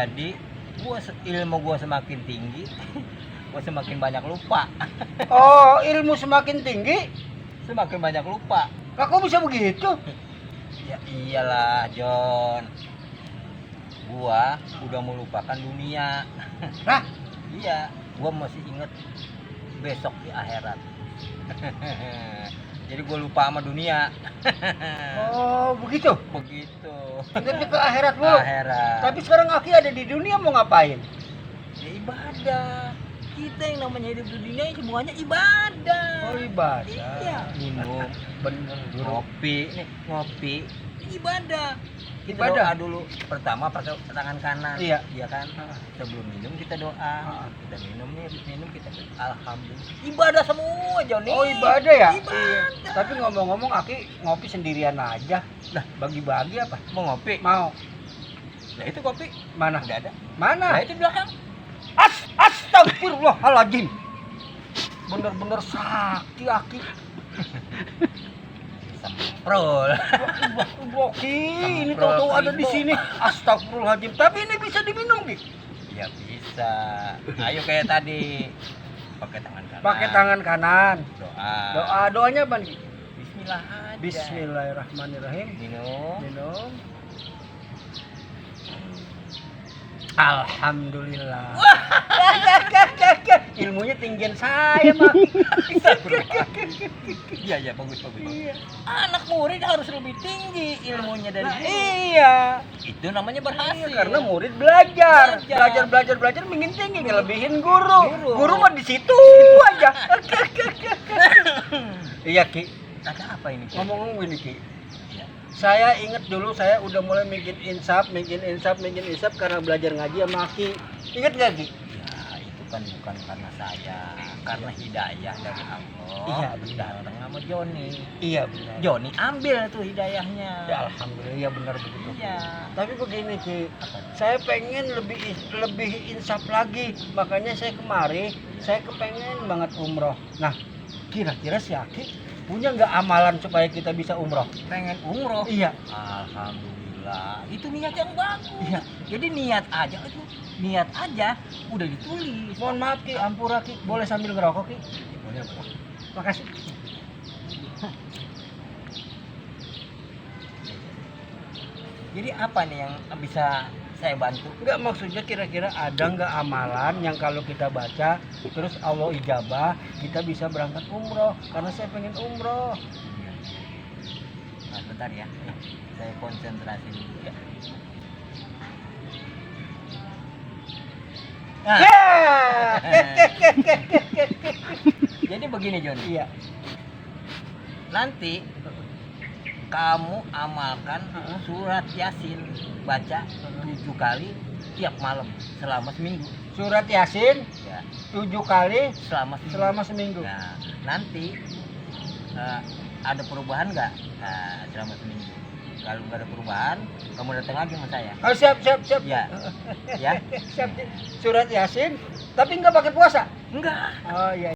Jadi ilmu gua semakin tinggi, gua semakin banyak lupa. Oh, ilmu semakin tinggi, Semakin banyak lupa. lah kok bisa begitu? Ya iyalah, John. Gua udah melupakan dunia. Lah, Iya, gua masih inget besok di akhirat. Jadi gua lupa sama dunia. oh begitu. Begitu. Ingatnya ke akhirat mulu. Akhirat. Tapi sekarang Aki ada di dunia mau ngapain? Ya ibadah. Kita yang namanya hidup di dunia semuanya ibadah. Oh, ibadah. Iya, minum, Bener, guru. ngopi, ibadah. Kita Ibadah. doa dulu. Pertama pakai tangan kanan. Iya. kan? Ah. Sebelum minum kita doa. Ah. Kita minum nih, habis minum kita alhamdulillah. Ibadah semua, Joni. Oh, ibadah ya? Ibadah. Iya. Tapi ngomong-ngomong Aki ngopi sendirian aja. Lah, bagi-bagi apa? Mau ngopi? Mau. Nah, itu kopi. Mana? Udah ada. Mana? Nah, itu di belakang. Astagfirullahaladzim. Bener-bener sakti Aki. Semprol. Boki, ini tahu ada di sini. Astagfirullahaladzim. Tapi ini bisa diminum, Ki? Ya bisa. Ayo kayak tadi. Pakai tangan kanan. Pakai tangan kanan. Doa. Doanya apa nih? Bismillah aja. Bismillahirrahmanirrahim. Minum. Minum. Alhamdulillah. Ilmunya tinggian saya, Mak. Iya, bagus. Iya. Anak murid harus lebih tinggi ilmunya dari Nah, guru. iya. Itu namanya berhasil. Iya, karena murid belajar, Belajar. belajar makin tinggi, ngelebihin guru. Guru. Guru mah di situ aja. Iya, Ki. Ada apa ini? Ngomong-ngomong gini, Ki. Iya. Saya ingat dulu saya udah mulai bikin insaf karena belajar ngaji sama Ki. Ingat nggak, Ki? Ya, itu kan bukan karena saya, karena hidayah dari Allah. Iya, benar. Datang sama Joni. Iya, benar. Joni ambil tuh hidayahnya. Ya, alhamdulillah, ya benar begitu. Iya. Tapi begini, Ki. Saya pengen lebih insaf lagi. Makanya saya kemari, saya kepengen banget umroh. Nah, kira-kira si Aki punya nggak amalan supaya kita bisa umroh? Pengen umroh. Iya. Alhamdulillah. Itu niat yang bagus. Iya. Jadi niat aja udah ditulis. Mohon maaf, Ki, ampura, Ki. Boleh sambil ngerokok, Ki? Boleh. Makasih. Jadi apa nih yang bisa saya bantu? Enggak, maksudnya kira-kira ada nggak amalan yang kalau kita baca terus Allah ijabah, kita bisa berangkat umroh? Karena saya pengen umroh. Nah, bentar ya. Saya konsentrasi dulu ya. Nah, jadi begini Joni. Iya. Nanti kamu amalkan surat Yasin, baca 7 kali tiap malam selama seminggu. Surat Yasin Ya, 7 kali selama seminggu. selama seminggu. Nah, nanti ada perubahan nggak selama seminggu? Kalau nggak ada perubahan, kamu datang lagi sama saya. Oh, siap. Ya, ya. Siap. Surat Yasin, tapi nggak pakai puasa. Enggak. Oh iya.